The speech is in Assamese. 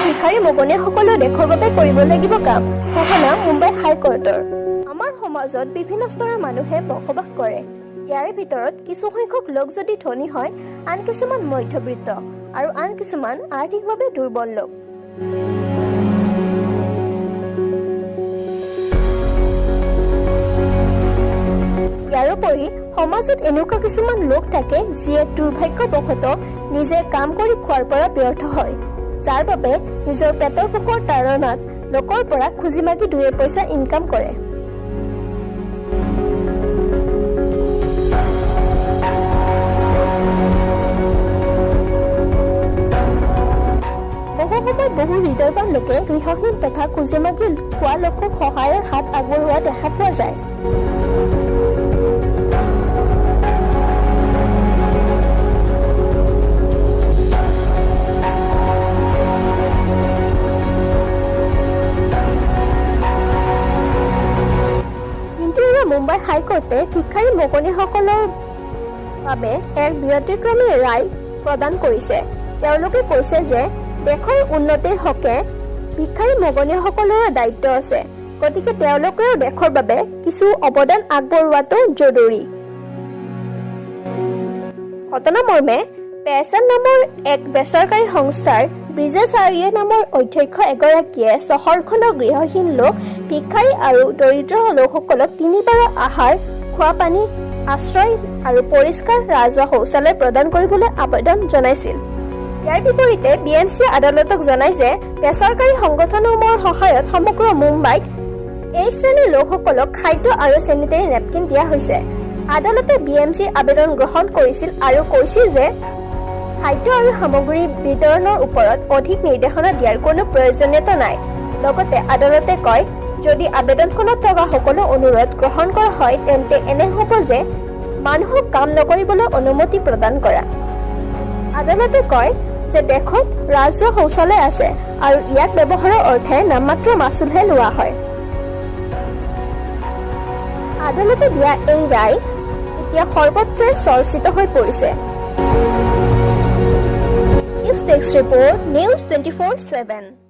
ভিখাৰী মগনীয়াসকলেও দেশৰ বাবে কৰিব লাগিব কাম, ঘোষণা মুম্বাই হাইকোৰ্টৰ। আমাৰ সমাজত বিভিন্ন স্তৰৰ মানুহে বসবাস কৰে। ইয়াৰে ভিতৰত কিছুসংখ্যক লোক যদি ধনী হয়, আন কিছুমান মধ্যবিত্ত আৰু আন কিছুমান আৰ্থিকভাৱে দুৰ্বল লোক। ইয়াৰোপৰি সমাজত এনেকুৱা কিছুমান লোক থাকে, যিয়ে দুৰ্ভাগ্যবশতঃ নিজে কাম কৰি খোৱাৰ পৰা ব্যৰ্থ হয়, যাৰ বাবে নিজৰ পেটৰ ভোকৰ তাড়নাত লোকৰ পৰা খুজি মাগি দুই এপইচা ইনকাম কৰে। বহু সময়ত বহু হৃদয়বান লোকে গৃহহীন তথা খুজি মাগি খোৱা লোকক সহায়ৰ হাত আগবঢ়োৱা দেখা পোৱা যায়। কিন্তু এইবাৰ মুম্বাই হাইকোৰ্টে ভিক্ষাৰী মগনীসকলৰ বাবে এক ব্যতিক্ৰমী ৰায় প্ৰদান কৰিছে। তেওঁলোকে কৈছে যে দেশৰ উন্নতিৰ হকে ভিক্ষাৰী মগনীয়াসকলৰো দায়িত্ব আছে, গতিকে তেওঁলোকেও দেশৰ বাবে কিছু অৱদান আগবঢ়োৱাটো জৰুৰী। ঘটনামৰ্মে পেহচান নামৰ এক বেচৰকাৰী সংস্থাৰ ব্ৰিজেশ আৰ্য নামৰ অধ্যক্ষ এগৰাকীয়ে চহৰখনৰ গৃহহীন লোক, ভিক্ষাৰী আৰু দৰিদ্ৰ লোকসকলক তিনিবাৰৰ আহাৰ, খোৱা পানী, আশ্ৰয় আৰু পৰিষ্কাৰ ৰাজহুৱা শৌচালয় প্ৰদান কৰিবলৈ আবেদন জনাইছিল। ইয়াৰ বিপৰীতে বিএমচিয়ে আদালতক জনায় যে বেচৰকাৰী সংগঠনসমূহৰ সহায়ত সমগ্ৰ মুম্বাইত এই শ্ৰেণীৰ লোকসকলক খাদ্য আৰু চেনিটেৰী নেপকিন দিয়া হৈছে। আদালতে বিএমচিৰ আবেদন গ্ৰহণ কৰিছিল আৰু কৈছিল যে খাদ্য আৰু সামগ্ৰী বিতৰণৰ ওপৰত অধিক নিৰ্দেশনা দিয়াৰ কোনো প্ৰয়োজনীয়তা নাই। লগতে আদালতে কয়, যদি আবেদনখনত থকা সকলো অনুৰোধ গ্ৰহণ কৰা হয়, তেন্তে এনে হ'ব যে মানুহক কাম নকৰিবলৈ অনুমতি প্ৰদান কৰা। আদালতে কয় যে দেশত ৰাজহুৱা শৌচালয় আছে আৰু ইয়াক ব্যৱহাৰৰ অৰ্থে নামমাত্ৰ মাচুলহে লোৱা হয়। আদালতে দিয়া এই ৰায় এতিয়া সৰ্বত্ৰে চৰ্চিত হৈ পৰিছে। News desk report, News 24/7.